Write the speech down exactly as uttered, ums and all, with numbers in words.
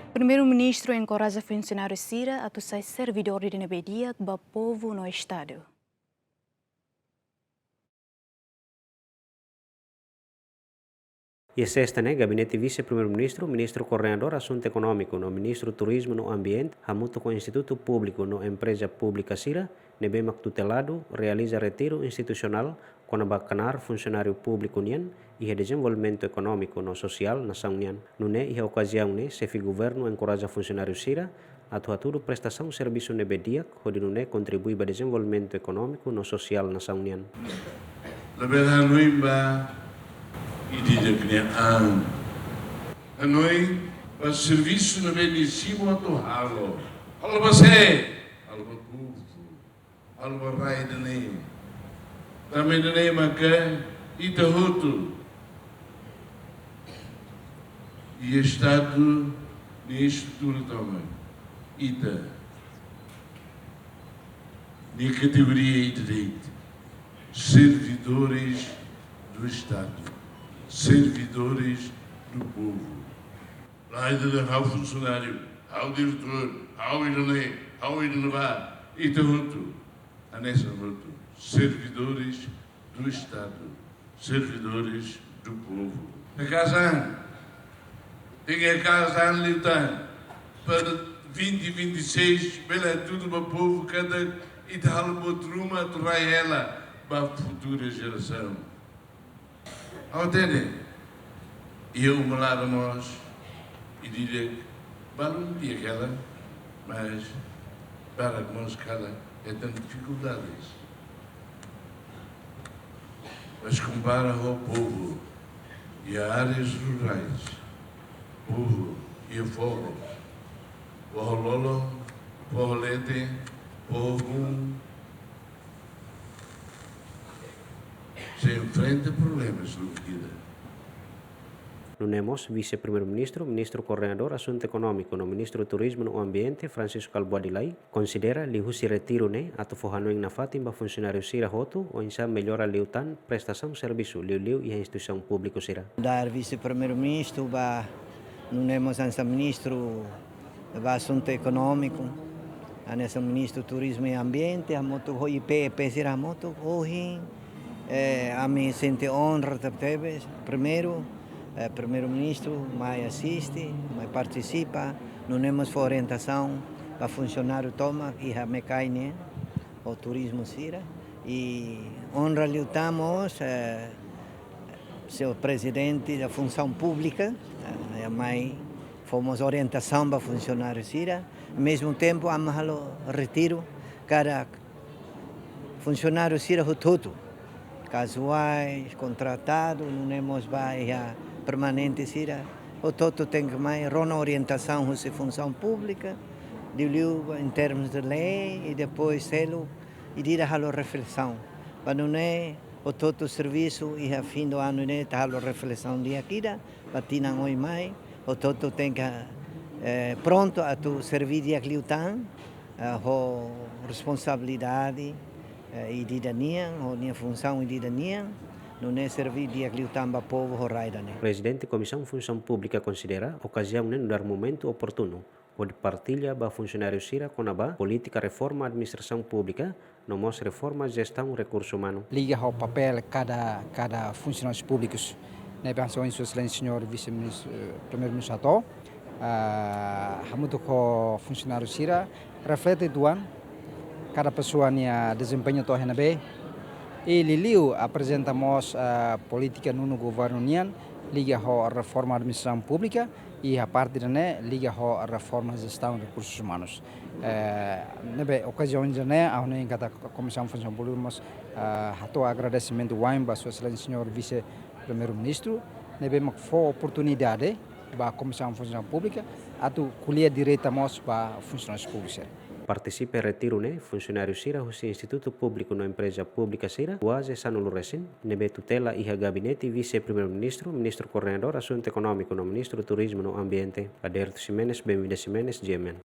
Primeiru-Ministru enkoraja funsionáriu sira atu sai servidór ida ne'ebé di'ak ba povu no Estadu. Iha sesta ne'e, Gabinete Vise-Primeiru-Ministru, Ministru Koordenadór Asuntu Ekonómiku no Ministru Turizmu no Ambiente, hamutuk ho Institutu Públiku no Empreza Públika sira ne'ebé mak tuteladu, realiza retiru institusionál kona-ba knaar funsionáriu públiku nian iha dezenvolvimentu ekonómiku no sosiál nasaun nian. Nune'e iha okaziaun ne'e, Xefe Governu enkoraja funsionáriu sira atu hatudu prestasaun servisu ne'ebé di'ak, hodi nune'e kontribui ba dezenvolvimentu ekonómiku no sosiál nasaun nian. Labele hanoin ba ida-idak nia an. Hanoin ba servisu ne'ebé nia simu atu halo. Halo ba sé? Halo ba povu. Halo ba rai ida-ne'e. Tanba ida-ne'e maka ita hotu iha Estadu nia estrutura tomak. Ita-nia kategoria ida de'it. Servidores do Estado. Servidores do povo. Lae, ida-ne'e ha'u funsionáriu, ha'u diretór, ha'u ida-ne'e, ha'u ida-ne'ebá, ita hotu, hanesan hotu, servidores do Estado, servidores do povo. Hakaas an, tenke hakaas an liután, para vinte vinte e seis, bele hatudu ba povu katak ita halo buat ruma atu rai hela ba futura jerasaun. Ha'u hatene, iha uma laran mós, ida-idak balun di'ak hela, mas barak mós karik hetan difikuldades. Mas kompara ho povu iha áreas rurais, povu iha foho, foho lolon, foho leten, foho hun, sei enfrenta problemas lubuk ida. Nune'e mós Vise-Primeiru-Ministru, Ministru Koordenadór Asuntu Ekonómiku no Ministru Turizmu no Ambiente, Francisco Kalbuadi Lay, konsidera liuhusi retiru ne'e atu fó hanoin nafatin ba funsionáriu sira hotu, oinsá mellora liután prestasaun servisu liuliu iha instituisaun públiku sira. Nu'udar Vise-Primeiru-Ministru ba nune'e mós hanesan Ministru ba Asuntu Ekonómiku, hanesan Ministru Turizmu i Ambiente, hamutuk ho I P, E P sira hamutuk, ohin, eh, ami sente onra tebetebes. Primeiru, eh, Primeiru-Ministru mai asiste, mai partisipa, nune'e mós fó orientasaun ba funsionáriu tomak iha Mekai nian, ho turizmu sira. I onra liután mós, eh, señór Prezidente da Funsaun Públika, eh, mai fó mós orientasaun ba funsionáriu sira. Mezmu tempu, ami halo retiru, kada funsionáriu sira hotu-hotu, kazuais, kontratadu, nune'e mós ba iha permanente sira, hotu-hotu tenke mai rona orientasaun husi Funsaun Públika, liuliu em termos de lei, i depois selu, i ida halo reflesaun. Ba nune'e hotu-hotu servisu iha fim do ano ne'e ita halo reflesaun di'ak ida, ba tinan oin mai, hotu-hotu tenke, eh, prontu atu serví di'ak liután, eh, ho responsabilidade, eh, ida-idak nian, ho nia funsaun ida-idak nian, nune'e serví di'ak liután ba povu ho rai ida-ne'e. Prezidente Komisaun Funsaun Públika konsidera okaziaun ne'e nu'udar momentu oportunu hodi partilla ba funsionáriu sira kona-ba polítika reforma administrasaun públika, no mós reforma jestaun rekursu umanu. Liga ho papél kada, kada funsionárius públikus. Ne'ebé hanesan ohin Sua Exelénsia Señór Vise-Ministru, eh, Primeiru-Ministru hato'o, ah, hamutuk ho funsionáriu sira, reflete uitoan kada pesoa nia dezempeñu to'o iha ne'ebé. I liuliu aprezenta mós, ah, polítika nonu governu nian, liga ho reforma administrasaun públika, i iha parte ida-ne'e liga ho reforma jestaun rekursus umanus. Eh, ne'ebé okaziaun ida-ne'e, ha'u hanoin katak Komisaun Funsaun Públika mós, eh, hato'o agradesimentu wa'in ba Sua Exelénsia Señór Vise-Primeiru-Ministru, ne'ebé mak fó oportunidade ba Komisaun Funsaun Públika atu ko'alia direta mós ba funsionárius públikus sira. Partisipa retiru ne'e funsionáriu sira husi Institutu Públiku no Empreza Públika sira, kuaze sanulu resin, ne'ebé tutela iha Gabinete Vise-Primeiru-Ministru, Ministru Koordenadór Asuntu Ekonómiku no Ministru Turizmu no Ambiente. Adérito Ximenes, Benvinda Ximenes, G M N.